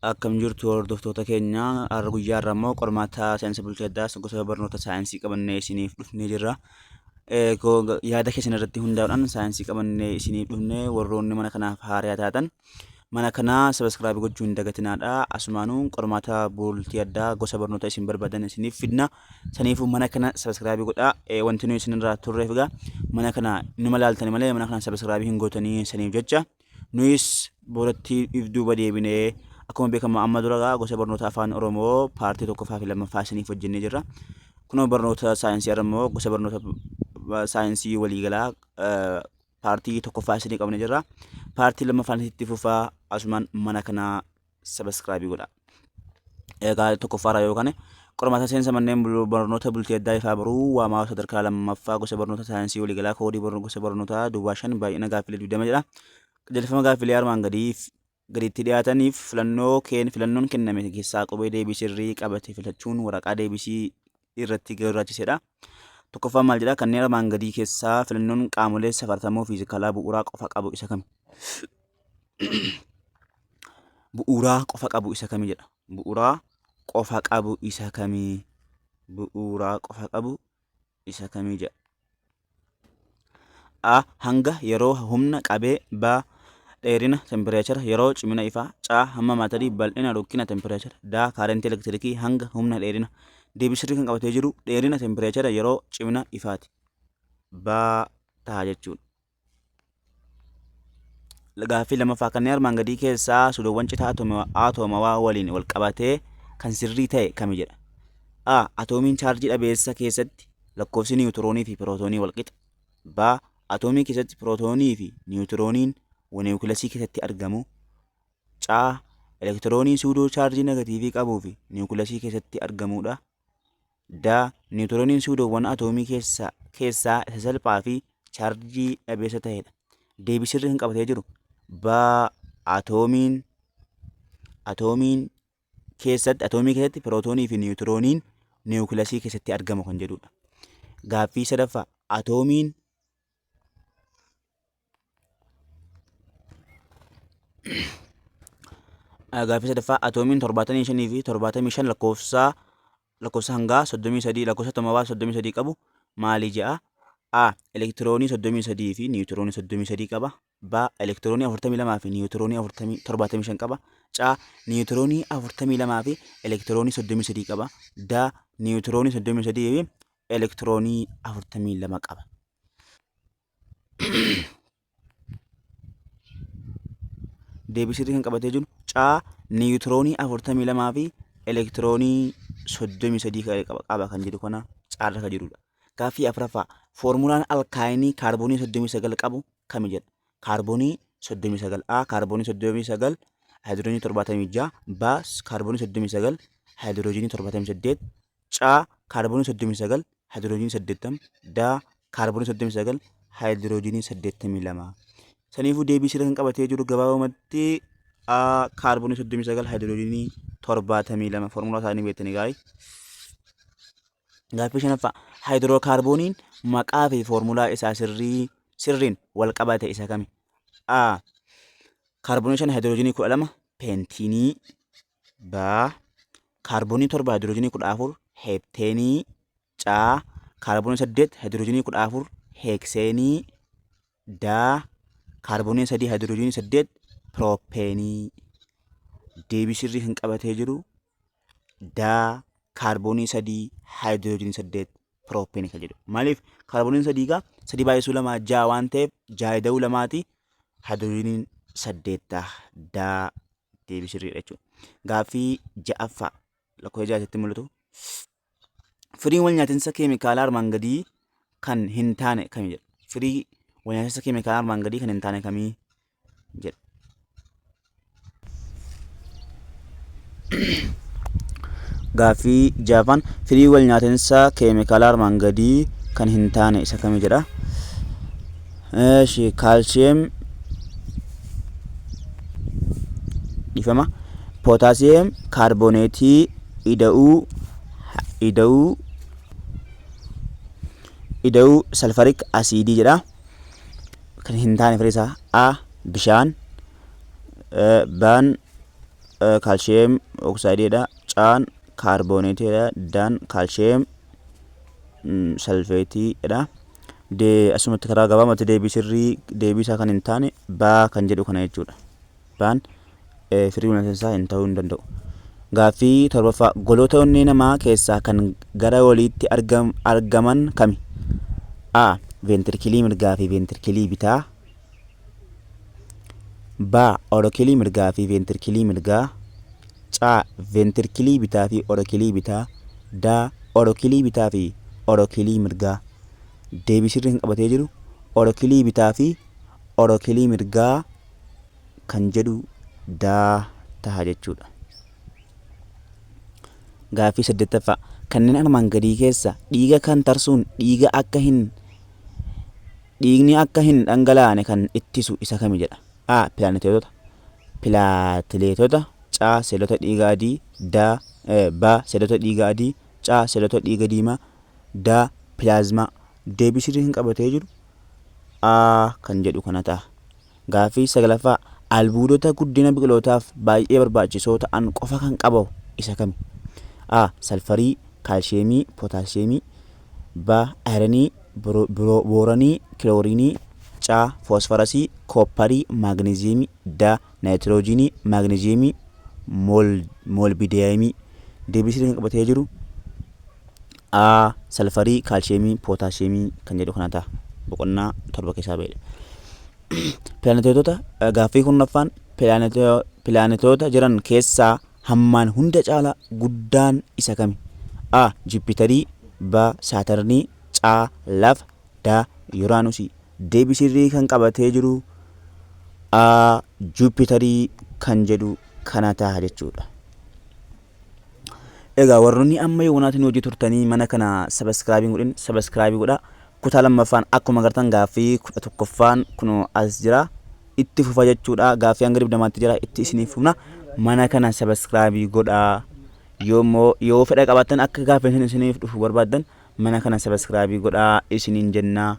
Akkam jirtu hordoftoota keenya, har'a guyyaa har'a immoo qormaata seensa bultii addaa gosa barnoota saayinsii qabannee isiniif dhufnee jirra. Yaada keessan irratti hundaa'uudhaan saayinsii qabannee isiniif dhufne. Warroonni mana kanaaf haaraa taatan mana kanaa sabiskiraabii gochuu hin dagatinaadha. Asumaanuu qormaata bultii addaa gosa barnoota isin barbaadan isiniif fidna. Saniifuu mana kana sabiskiraabii godhaa. Wanti nuyi isinirraa turreef egaa mana kana numa laaltani malee mana kana sabiskiraabii hin gootanii, saniif jecha nuyis boodatti if duuba deebinee. Akkuma beekamu amma dura gosa barnoota Afaan Oromoo paartii tokkoffaa fi lammaffaa isiniif hojjennee jirra. Kunoo barnoota saayinsii irra immoo gosa barnoota saayinsii waliigalaa paartii tokkoffaa isinii qabnee jirra. Paartii lammaffaan itti fufaa, asumaan mana kanaa sabiskiraabii godha. Egaa tokkoffaarraa yookaan qormaata seensa manneen barnoota bultii addaa ifaa boruu waamaa sadarkaa lammaffaa gosa barnoota saayinsii waliigalaa koodii gosa barnootaa 05 baay'ina gaaffilee 20 jedha. Qajeelfama gaaffilee armaan gadiif gaditti dhiyaataniif filannoo keen filannoon kenname keessaa qubee deebii sirrii qabate filachuun waraqaa deebisii irratti gurraachisedha. Tokkoffaan maal jedha? Kanneen armaan gadii keessaa filannoon qaamolee safartamoo fiizikalaa bu'uuraa qofa qabu isa kami? Bu'uuraa qofa qabu isa kami jedha. Bu'uuraa qofa qabu isa kami? Bu'uuraa qofa qabu isa kami jedha. A. Hanga, yeroo, humna, qabee. B. Dheerina, tempireechara, yeroo, cimina ifaa. C. Hamma maatarii, bal'ina, rukkina, tempireechara. D. Kaarentii elektirikii, hanga, humna, dheerina. Deebii sirrii kan qabatee jiru dheerina, tempireechara, yeroo, cimina ifaati. B ta'a jechuudha. Gaaffii lammaffaa, kanneen armaan gadii keessaa sudoowwan citaa atoomawaa waliin wal qabatee kan sirrii ta'e kami jedha. A. Atoomiin chaarjii dhabeessa keessatti lakkoofsi niwutiroonii fi pirootoonii wal qixa. B. Atoomii keessatti pirootoonii fi niwutirooniin niwukilasii keessatti argamu. C. Elektirooniin suudoo chaarjii negatiivii qabuu fi niwukilasii keessatti argamudha. D. Niwutirooniin suudoowwan atoomii keessa keessaa isa salphaa fi chaarjii dhabeessa ta'edha. Deebii sirrii kan qabatee jiru B. Atoomiin keessatti atoomii keessatti pirootoonii fi niwutirooniin niwukilasii keessatti argamu kan jedhudha. Gaaffii sadaffaa, atoomiin Gaaffii sadaffaa, atoomiin 75 fi 75 lakkoofsa hangaa 33, lakkoofsa atomawaa 33 qabu maali jedha. A. Elektiroonii 33 fi niwutiroonii 33 qaba. B. Elektiroonii 42 fi niwutiroonii 75 qaba. C. Niwutiroonii 42 fi elektiroonii 33 qaba. D. Niwutiroonii 33 fi elektiroonii 42 qaba. Deebii sirrii kan qabatee jiru C. Niwutiroonii 42 fi elektiroonii 33 qaba kan jedhu kana caarra kan jirudha. Gaaffii afuraffaa, foormulaan alkaayinii kaarboonii 39 qabu kami jedha. Kaarboonii 39. A. Kaarboonii 39 haayidroojinii 76. B. Kaarboonii 39 haayidroojinii 78. C. Kaarboonii 39 haayidroojinii 80. D. Kaarboonii 39 haayidroojinii 82. Saniifuu deebii sirrii kan qabatee jiru gabaabumatti A. Kaarboonii 39 haayidroojinii 72, foormulaa isaanii beektanii gaarii. Gaaffii shanaffaa, haayidrookaarbooniin maqaa fi foormulaa isaa sirrii sirriin wal qabate isa kami? A. Kaarboonii 5 haayidroojinii 12 peentiinii. B. Kaarboonii 7 haayidroojinii 14 heepteenii. C. Kaarboonii 8 haayidroojinii 14 heekseenii. D. Kaarboonii 3 haayidroojinii 8 pirooppeenii. Deebii sirrii kan qabatee jiru D. Kaarboonii 3 haayidroojinii 8 pirooppeenii kan jedhu. Maaliif? Kaarbooniin 3 egaa 3 baay'isuu 2 6 waan ta'eef, 6 ida'uu 2ti haayidroojiniin 8 ta'a. D deebii sirriidha jechuudha. Gaaffii ja'affaa, lakkoofsa ja'atti mul'atu. Firiin wal nyaatinsa keemikaalaa armaan gadii kan hin taane kami jedha. Firii wal nyaatinsa keemikaalaa armaan gadii kan hin taane kamii jedha. Gaaffii ja'affaan, firii wal nyaatinsa keemikaalaa armaan gadii kan hin taane isa kami jedha. Eeshi, kaalshiyeem, dhiifama, pootaasiyeem kaarbooneetii ida'uu salfarik asiidii jedha. Kan hin taane firii isaa A. Bishaan. B'n kaalshiyeem oksaayidiidha. Caan kaarbooneetiidha. Daan kaalshiyeem salfeetiidha. Asumatti karaa gabaabatti deebii sirrii deebii isaa kan hin taane baa kan jedhu kana jechuudha. Baan firii walnyaatinsaa hin ta'uu hin danda'u. Gaaffii torbaffaa goloota onnee namaa keessaa kan gara oliitti argaman kami? A. Veentirikilii mirgaa fi veentirikilii bitaa. B. Orokilii mirgaa fi veentirikilii mirgaa. C. Veentirikilii bitaa fi orokilii bitaa. D. Orokilii bitaa fi orokilii mirgaa. Deebii sirrii kan qabatee jiru orokilii bitaa fi orokilii mirgaa kan jedhu D taha jechuudha. Gaaffii saddeettaffaa kanneen armaan gadii keessa dhiiga kan tarsuun dhiiga akka hin dhiigni akka hin dhangalaane kan ittisu isa kami jedha. A. Pilaaneetota pilaatileetota C. Seelota dhiiga adii D. B. Seelota dhiiga adii C. Seelota dhiiga diimaa D. Pilaazmaa. Deebii sirrii kan qabatee jiru A kan jedhu kana ta'a. Gaaffii saglaffaa albuudota guddina biqilootaaf baay'ee barbaachisoo ta'an qofa kan qabu isa kami? A. Salfarii, kaalshiyeemii, pootaashiyeemii. B. Ayiranii, booranii, kilooriinii. C. Foosfarasii, koopparii, maagneziyeemii. D. Naayitiroojiinii, maagneziyeemii, moolbideemii. Deebii sirrii kan qabatee jiru A. Salfarii, kaalshiyeemii, pootaashiyeemii kan jedhu kana ta'a. Boqonnaa 7 keessaa ba'edha. Pilaanetoota gaaffii kurnaffaan pilaanetoota jiran keessaa hammaan hunda caala guddaan isa kami? A. Jupiterii B. Saatarnii C. Lafa D. Yuraanusii. Deebii sirrii kan qabatee jiru A. Jupiterii kan jedhu kana ta'a jechuudha. Egaa warroonni amma yoonaatiin hojii turtanii mana kana subscribe hin godhin subscribe godhaa. Kutaa lammaffaan akkuma agartan gaaffii 11ffaan kunoo as jira. Itti fufa jechuudha. Gaaffii hanga 20tti jira. Itti isiniif fufna. Mana kana subscribe godhaa. Yoo immoo yoo fedha qabaattan akka gaaffiin isiniif dhufu barbaaddan mana kana subscribe godhaa isiniin jenna.